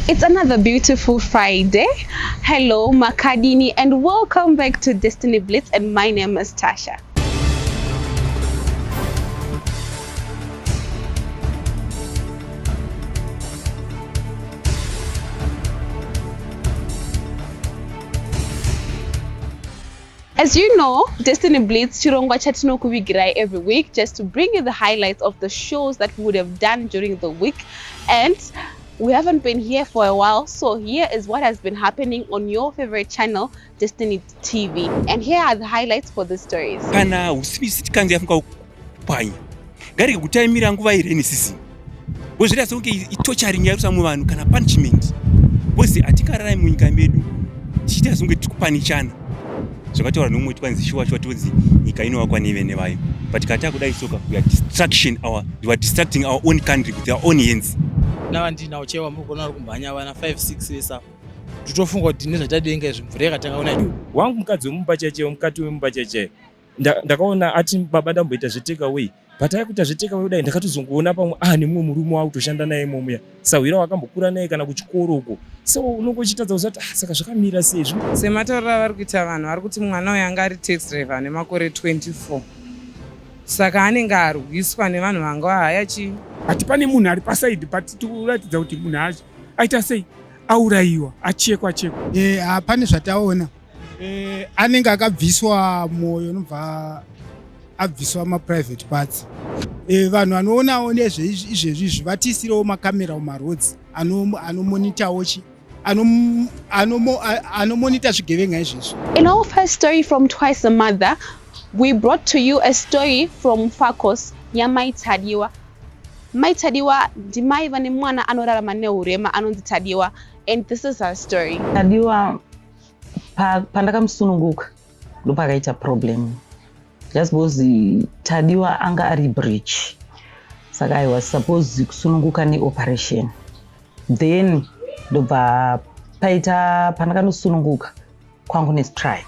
It's another beautiful Friday. Hello, Makadini, and welcome back to Destiny Blitz. And my name is Tasha. As you know, Destiny Blitz chirongwa chatinokuvigirai every week just to bring you the highlights of the shows that we would have done during the week. And we haven't been here for a while, so here is what has been happening on your favorite channel, Destiny TV. And here are the highlights for the stories. Kana usisikanzi yafunga kupwanya ngarege kutaimira nguva yerainy season wozvita sekunge itocharing yarusa muvanhu kana punishment because hatingararami munyika medu tichiita sekunge tiri kupanichana. Zvakataura nomumwe twanzi shuwa shuwa tonzi nyika inovakwa nevene vayo, but kana takudai soka, we are destruction our we are destructing our own country with our own hands. Navandinawo chaivo muri kuona vari kumhanya vana 5 6 vese ava, totofunga kuti nezvatadenga izvi mvura yakatanga kunaya. Wangu mukadzi wemumba chaiye, mukati wemumba chaiye, ndakaona ati, "Baba, ndamboita zvetake away." But aikuita zvetake away kudai, ndakatozongoona pamwe nemumwe murume wakutoshanda naye imomuya, sahwira wakambokura naye kana kuchikoro uko. So unonge uchitadza kuziva kuti, ah, saka zvakamira sei? Sematauriro avari kuita vanhu, vari kuti mwana uyu anga ari taxi driver ane makore 24, saka anenge arwiswa nevanhu vanga vahaya chii. Hati pane munhu ari paside, but tikuratidza kuti munhu aita sei, aurayiwa, achekwa chekwa. Hapane zvataona. Anenge akabviswa mwoyo, unobva abviswa maprivate parts. Vanhu vanoonawo nezveizvezvi izvi vatiisirewo makamera mumaroads anomonitawo chi anomonita zvigevenga izvezvi. In our first story from Twice a Mother, we brought to you a story from Fakos yaMai Tadiwa. Mai Tadiwa ndimai vane mwana anorarama neurema anonzi Tadiwa, and this is her story. Tadiwa, pandakamusununguka ndopakaita problem, just because Tadiwa anga ari breech, saka I was supposed kusununguka neoperation. Then ndobva paita pandakanosununguka kwangu nestrike,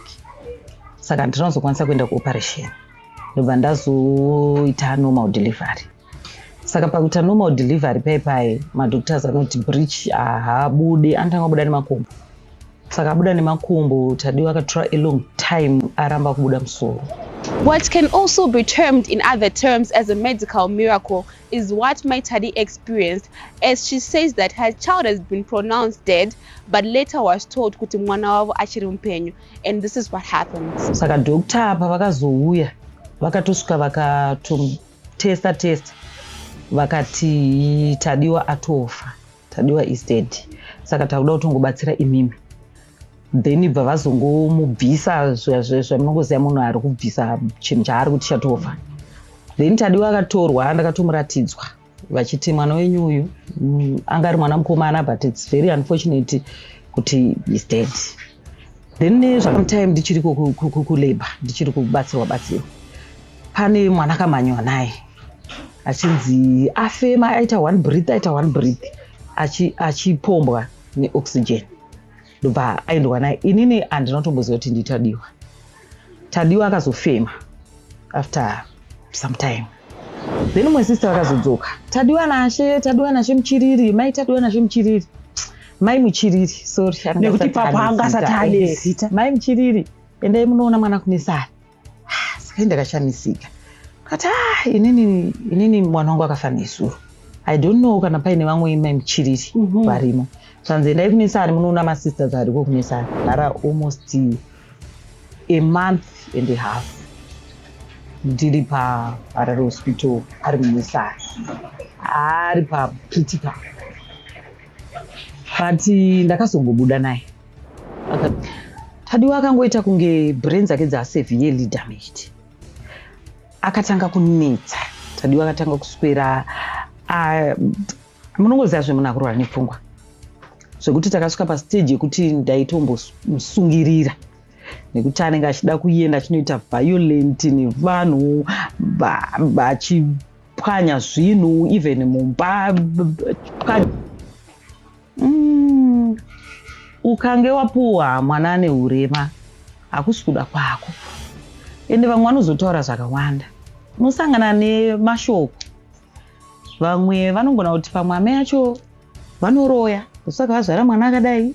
saka handinazokwanisa kuenda kuoperation, ndobva ndazoita normal delivery. Saka pakuita normal delivery paipai, madoctors anoti breech haabude, anotanga kubuda nemakumbo. Saka abuda nemakumbo, Tadiwa akatora a long time aramba kubuda musoro. What can also be termed in other terms as a medical miracle is what Mai Tadi experienced, as she says that her child has been pronounced dead but later was told kuti mwana wavo achiri mupenyu, and this is what happened. Saka doctor apa vakazouya, vakatosvika, vakatotesta testa, vakati Tadiwa atofa, Tadiwa is dead, saka takuda kutongobatsira imimi. Then bva vazongomubvisa zvamunongoziva, munhu ari kubvisa chinhu chaari kuti chatofa. Then Tadiwa akatorwa, ndakatomuratidzwa vachiti mwana wenyu uyu, anga ari mwana mukomana, but it's very unfortunate kuti is dead. Then zvakamutime ndichiri kulabour, ndichiri kubatsirwa batsirwa, pane mwana akamhanywa naye achinzi afema, aita one breath, aita one breath, achipombwa neoxygen, ndobva aendwa naye. Inini handina kutomboziva kuti ndiTadiwa. Tadiwa akazofema after some time. Then umwe sister vakazodzoka, "Tadiwa Nashe, Tadiwa Nashe Muchiriri, Mai Tadiwa Nashe Muchiriri, Mai Muchiriri, sorry." Anga Nekuti asati papo ane anga zita. asati ane zita. "Mai Muchiriri, endai munoona mwana kunesari." Ah, saka ndakashamisika kati, ah, inini mwana wangu akafa nesuro, I don't know kana paine vamwe Mai Muchiriri varimo. Zvanzi, "Endai kunesari munoona masisters ariko kunesari." Gara almost a month and a half ndiri paHarare Hospital, ari munesari, ari pacritical, but ndakazongobuda naye. Tadiwa akangoita kunge brain dzake dzaseverely damaged, akatanga kunetsa. Tadiwa akatanga kuswera, munongoziva zvemunhu akurwara nepfungwa, zvekuti takasvika pastage yekuti ndaitombomusungirira nekuti anenge achida kuenda achinoita violent nevanhu, achipwanya zvinhu even mumba. Ukange wapuwa mwana ane urema, hakusi kuda kwako, ende vamwe vanozotaura zvakawanda, unosangana nemashoko. Vamwe vanogona kuti pamwe amai acho vanoroya. Ndosaka vazvara mwana akadai.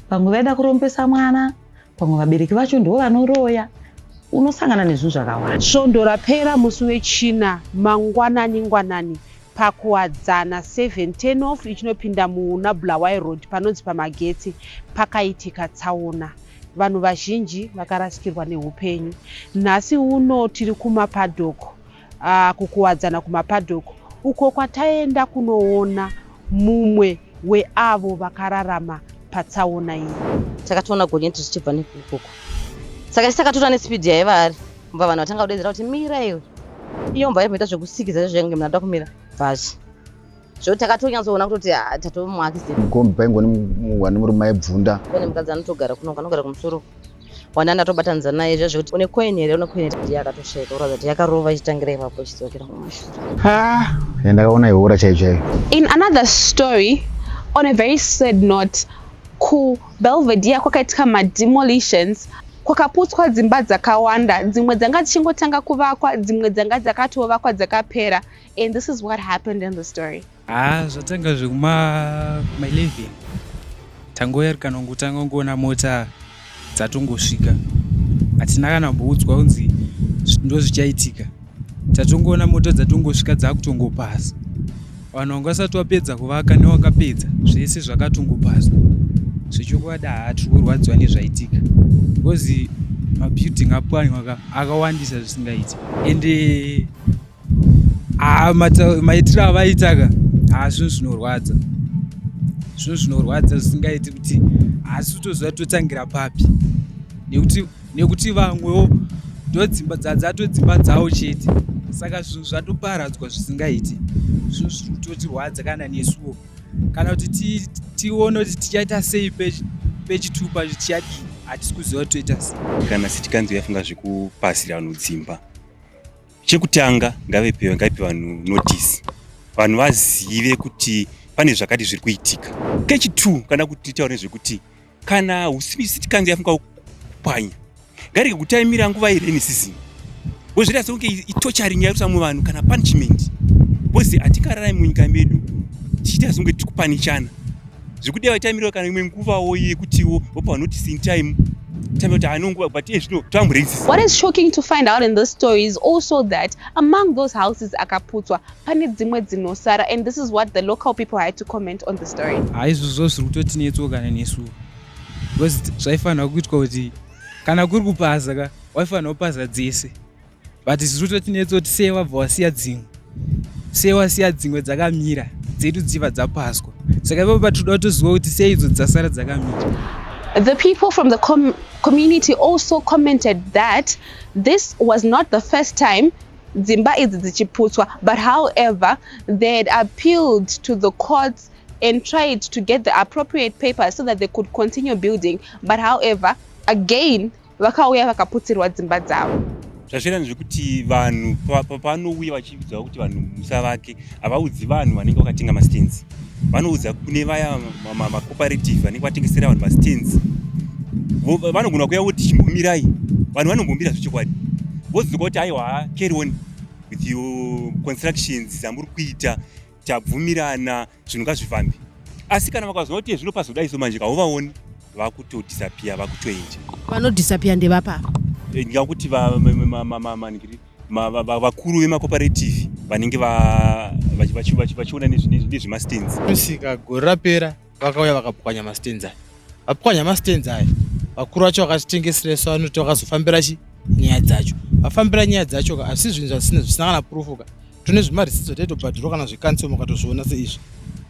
Pamwe vaida kurombesa mwana, pamwe vabereki vacho ndivo vanoroya. Unosangana nezvinhu zvakawanda. Svondo rapera musi weChina mangwanani-ngwanani paKuwadzana 7 turn-off ichinopinda muna Bulawayo Road panonzi pamagetsi pakaitika tsaona. Vanhu vazhinji vakarasikirwa neupenyu. Nhasi uno tiri kumapadhoko, kuKuwadzana kumapadhoko uko kwataenda kunoona mumwe weavo vakararama patsaona iyi. Takatoona gonyeti richibva nekukoko, saka isi takatoona nespeed yaiva ari mubva vanhu vatanga kudedzera kuti mira iwe. Iyo mubva yaimboita zvekusikiza zvezvenge munhu ada kumira bvachi zvekuti takatonyatsoona kutoti tatomuaccident. Mukombi paingoni wane murume aibvunda. Pane mukadzi anotogara kuno, anogara kumusoro, wane atobatanidza naye zviya zvekuti une coin here, une coin here, ndiye akatoshaika kuratidza kuti yakarova ichitangira ipapo ichidzokera kumashure. Ndakaona ihora chaiyo chaiyo. In another story, on a very sad note, kuBelvedere kwakaitika mademolitions, kwakaputswa dzimba dzakawanda, dzimwe dzanga dzichingotanga kuvakwa, dzimwe dzanga dzakatovakwa dzakapera, and this is what happened in the story. Ha, zvatanga zvekuma 11, tangoya kana kungotanga kungoona mota dzatongosvika. Hatina kana kumboudzwa kunzi ndo zvichaitika. Tatongoona mota dzatongosvika, dzakutongopasa. Vanhu vanga vasati vapedza kuvaka newakapedza, zvese zvakatongopaswa. Zvechokwadi, haa, tiri kurwadziwa nezvaitika because mabuilding apwanywa akawandisa zvisingaiti, ende haa, maitiro avaita ka, haa, zvinhu zvinorwadza, zvinhu zvinorwadza zvisingaiti kuti hasi kutoziva totangira papi, nekuti vamwewo ndodzimba dzatodzimba dzavo chete. Saka zvinhu zvatoparadzwa zvisingaiti, zvinhu zviri kutotirwadza kana nesuwo, kana kuti tione kuti tichaita sei pechitupa, tichadii, hatisi kuziva kuti toita sei. Kana city council yafunga zvekupasira vanhu dzimba, chekutanga ngavepe ngaipe vanhu notice, vanhu vazive kuti pane zvakati zviri kuitika. Kechi2, kana kuti taura nezvekuti kana city council yafunga kupwanya, ngarege kutaimira nguva yerainy season, wozvita sekunge itorturing yarusa vanhu kana punishment, because hatingararami munyika medu tichiita sekunge tiri kupanichana. Zvekuti vaitamirira kana imwe nguvawo yekutiwo vopa notice in time time kuti anonguva, but iye zvino tava season. What is shocking to find out in this story is also that among those houses akaputswa, pane dzimwe dzinosara, and this is what the local people had to comment on the story. Haizvozvo zviri kutotinetsawo kana nesuwo, because zvaifanira kuitwa kuti kana kuri kupaza ka, waifanira kupaza dzese, but zviri kutotinetsa kuti sei vabva wasiya dzimwe, sei wasiya dzimwe dzakamira, dzedu dziva dzapaswa. Saka ipapo patinoda kutoziva kuti sei idzo dzasara dzakamira. The people from the community also commented that this was not the first time dzimba idzi dzichiputswa, but however they had appealed to the courts and tried to get the appropriate papers so that they could continue building, but however again vakauya vakaputsirwa dzimba dzavo. Zvazvira ndezvekuti vanhu pavanouya vachiudza kuti vanhu musavake, havaudzi vanhu vanenge vakatenga mastands. Vanoudza kune vaya macooperative vanenge vatengesera vanhu mastands. Vanogona kuuya voti chimbomirai, vanhu vanombomira zvechokwadi, vodzoka kuti aiwa, carry on with your constructions dzamuri kuita, tabvumirana, zvinhu ngazvifambe. Asi kana vakazoona kuti zvino pazodai so manje kauvaoni, vakutodisappear, vakutoenda. Vanodisappear ndevapa? Ndingakuti vakuru vemacooperative vanenge vachiona nezvemastands. Kusvika gore rapera vakauya vakapwanya mastands aya. Vapwanya mastands aya, vakuru vacho vakatitengesera isu, vanoti vakazofambira chi nyaya dzacho, vafambira nyaya dzacho ka, asi zvinhu zvisina kana proof ka. Tune zvimarisitsi zvataitobhadhirwa kana zvecouncil, mukatozviona seizvi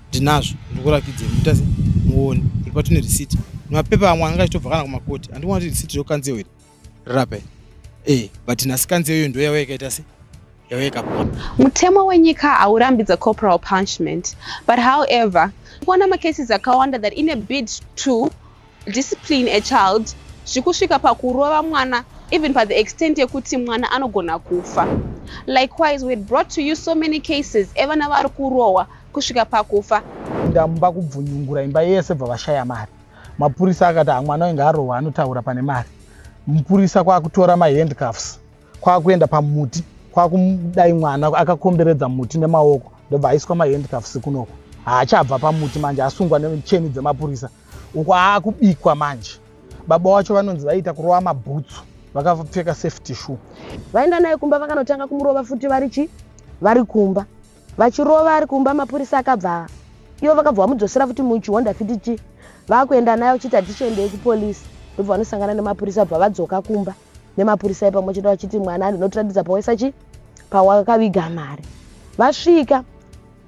ndinazvo, ndikurakidze muita se muone kuti patune risiti nemapepa amwe anenge achitobva kana kumakoti. Handikuona kuti risiti recouncil here rirapa here, but nhasi council iyoyo ndo yauya ikaita se yauya ikapwa. Mutemo wenyika haurambidza corporal punishment, but however kuona macases akawanda that in a bid to discipline a child, zvikusvika pakurova mwana, even pa the extent yekuti mwana anogona kufa. Likewise, we had brought to you so many cases evana vari kurohwa kusvika pakufa. Ndamba kubvunyungura imba yese, bva vashaya mari. Mapurisa akati hamwana wainge arohwa anotaura pane mari. Mupurisa kwakutora mahandcuffs, kwakuenda pamuti, kwakudai mwana akakomberedza muti nemaoko, ndobva aiswa mahandcuffs kunoko. Haachabva pamuti manje asungwa necheni dzemapurisa. Uko aakubikwa manje. Baba wacho vanonzi vaiita kurova mabhutsu vakapfeka safety shoe. Vaenda naye kumba vakanotanga kumurova futi vari chi vari kumba. Vachirova ari kumba mapurisa akabva ivo vakabva vamudzosera futi muchihonda fiti chi vakuenda naye vachiti hatichiendei kupolisi ndobva vanosangana nemapurisa bva vadzoka kumba nemapurisa ipamwe chete vachiti mwana andinotiratidza pawaisa chi pawakaviga mari vasvika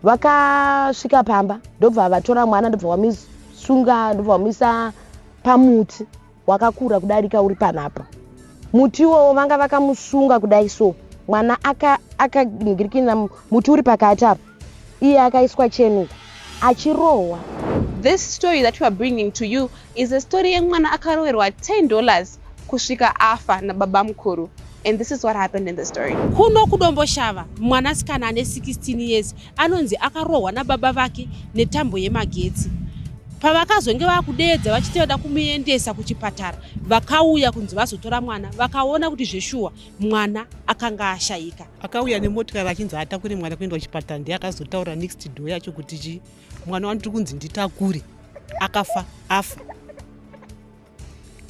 vakasvika pamba ndobva vatora mwana ndobva vamusunga ndobva vamuisa pamuti wakakura kudarika uri panapa muti iwowo vanga vakamusunga kudai so mwana akaningirikina aka muti uri pakati apa iye akaiswa chenuku achirohwa. This story that we are bringing to you is a story yemwana akaroverwa 10 dollars kusvika afa nababamukuru and this is what happened in the story. Kuno kuDomboshava, mwanasikana ane 16 years anonzi akarohwa nababa vake netambo yemagetsi. Pavakazonge vakudeedza vachiti vada kumuendesa kuchipatara, vakauya kunzi vazotora mwana vakaona kuti zveshuwa mwana akanga ashaika. Akauya nemotikari achinzi atakure mwana kuenda kuchipatara ndiye akazotaura next door yacho kuti chii mwana wandiri kunzi nditakure akafa afa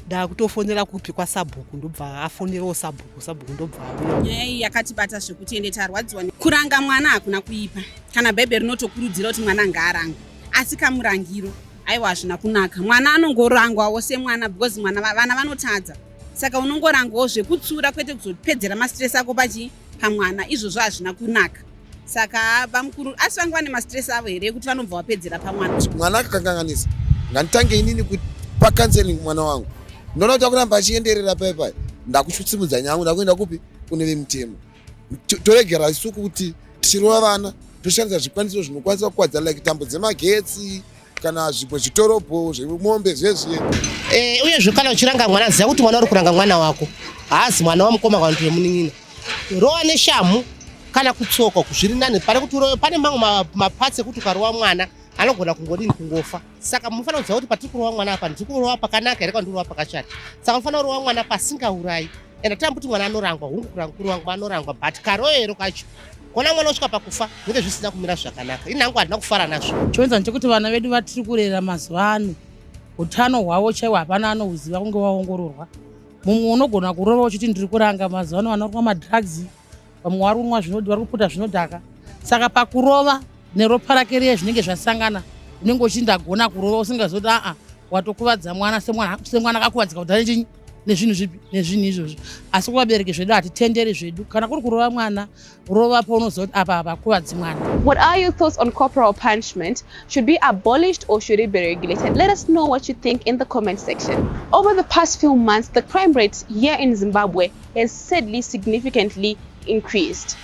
ndakutofonera kupi kwasabhuku ndobva afonerawo sabhuku sabhuku ndobva auya nyaya iyi yakatibata zvekuti ende tarwadziwa kuranga mwana hakuna kuipa kana bhaibheri rinotokurudzira kuti mwana ngaarangwe asi kamurangiro aiwa hazvina kunaka mwana anongorangwawo semwana because mwana vana vanotadza saka unongorangwawo zvekutsura kwete kuzopedzera mastress ako pachi pamwana izvozvo hazvina kunaka saka bamukuru asi vanga vane mastress avo here ekuti vanobva vapedzera pamwana mwana akakanganisa nganditange inini kupa counseling mwana wangu ndinoona kuti akuramba achienderera paya paya ndakuchutsimudza nyangu ndakuenda kupi kune vemutemo toregera isu kuti tichirova vana toshandisa zvikwanisiro zvinokwanisa kukwadza like tambo dzemagetsi kana zvimwe zvitorobho zvemombe zvezviye eh, uyezve kana uchiranga mwana ziva kuti mwana uri kuranga mwana wako haazi mwana wamukoma kana kuti wemunin'ina rova neshamhu kana kutsoka zviri nani pane kuti urove pane mamwe mapatsi ekuti ukarova mwana anogona kungodini kungofa saka munofanira kuziva kuti patiri kurova mwana apa ndiri kurova pakanaka here kana ndiri kurova pakashata saka munofanira kurova mwana pasingaurayi and atambi kuti mwana anorangwa hungu kurangwa anorangwa but karoero kacho kona mwana osvika pakufa zvinenge zvisina kumira zvakanaka ini hangu handina kufara nazvo choenza ndechekuti vana vedu vatiri kurera mazuva ano utano hwavo chaiwo hapana anohuziva kunge waongororwa mumwe unogona kurova uchiti ndiri kuranga mazuva ano vana vari madrugs vamwe vari kunwa zvinodi vari kuputa zvinodhaka saka pakurova neropa rake riye zvinenge zvasangana unenge uchiti ndagona kurova usingazoti aa watokuvadza mwana semwana akakuvadzika kuti anechinyi nezvinhu zvipi nezvinhu izvozvo asi kuvabereki zvedu hatitenderi zvedu kana kuri kurova mwana rova paunoziva kuti apa hapakuvadzi mwana What are your thoughts on corporal punishment? Should be abolished or should it be regulated? Let us know what you think in the comment section. Over the past few months, the crime rate here in Zimbabwe has sadly significantly increased.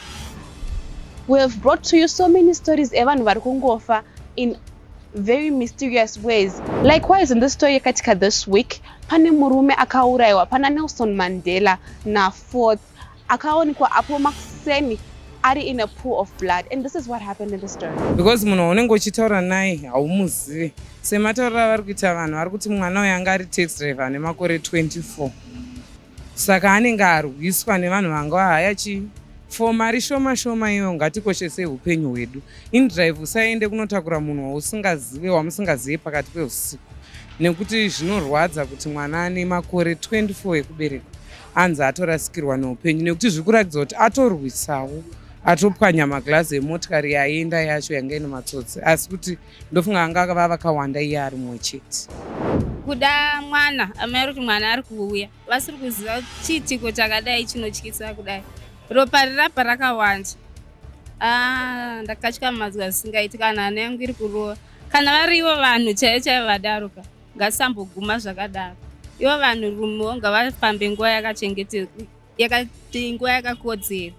We have brought to you so many stories evanhu vari kungofa in very mysterious ways. Likewise, in this story yakatika this week, pane murume akaurayiwa pana Nelson Mandela naFourth akaonekwa apo makuseni ari in a pool of blood and this is what happened in the story. Because munhu waunenge uchitaura naye haumuzive sematauriro avari kuita vanhu vari kuti mwana uyu anga ari taxi driver ane makore 24 saka anenge arwiswa nevanhu vanga vahaya chii for mari shoma shoma iyo ngatikoshesei upenyu hwedu indrive usaende kunotakura munhu wausingazive wamusingazive pakati peusiku nekuti zvinorwadza kuti mwana ane makore 24 ekuberekwa anzi atorasikirwa neupenyu nekuti zviri kuratidza kuti atorwisawo atopwanya maglazi emotikari yaenda yacho yanga ine matsotsi asi kuti ndofunga anga va vakawanda iye ari mumwe chete kuda mwana amai kuti mwana ari kuuya vasiri kuziva chiitiko chakadai chinotyisa kudai ropa rirapa rakawanda ah, ndakatya mazwi asingaiti kana hana yangu iri kurova kana varivo vanhu chaivo chaivo vadaroka ngasamboguma zvakadaro ivo vanhu rumewo ngavafambe nguva yakachengetedzwa nguva yakakodzera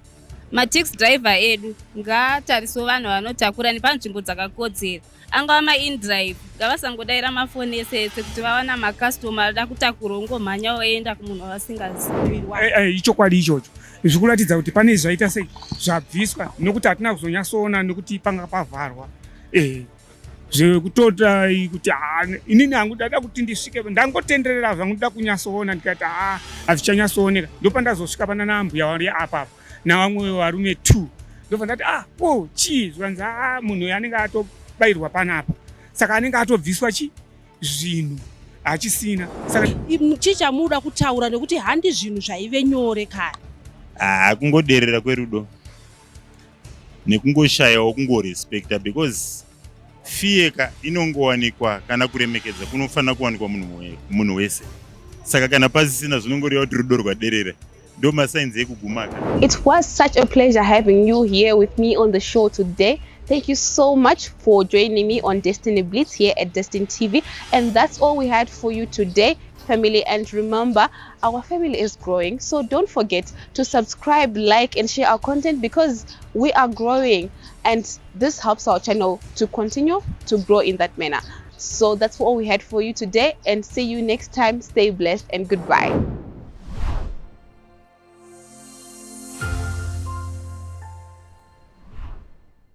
mataxi driver edu ngaatarisewo vanhu vanotakura nepanzvimbo dzakakodzera angava maindrive ngavasangodaira mafoni ese ese kuti vawana makastoma anoda kutakura ungomhanya oenda kumunhu wavasingazivi eh, eh, ichokwadi ichocho zvikuratidza kuti pane zvaita sei zvabviswa nokuti hatina kuzonyatsoona nokuti panga pavharwa eh. Zvekutota kuti haa inini hangu ndada kuti ndisvike ndangotenderera zvangu ndoda kunyatsoona ndikati haa hazvichanyatsooneka ndopandazosvika pana naambuya vari apa apa navamwe varume two ndobva ndati ah o oh, chii zvikanzi haa munhu uyu anenge akabayirwa panapa saka anenge atobviswa chi zvinhu hachisina saka Chii chamunoda kutaura nekuti handi zvinhu zvaive nyore kare. Haa kungoderera kwerudo nekungoshayawo kungorespecta because fear ka inongowanikwa kana kuremekedza kunofanira kuwanikwa munhu wese saka kana pasisina zvinongoreva kuti rudo rwaderera ndo masigns ekuguma ka. It was such a pleasure having you here with me on the show today. Thank you so much for joining me on Destiny Blitz here at Destiny TV. And that's all we had for you today, family. And remember, our family is growing. So don't forget to subscribe, like, and share our content because we are growing. And this helps our channel to continue to grow in that manner. So that's all we had for you today. And see you next time. Stay blessed and goodbye.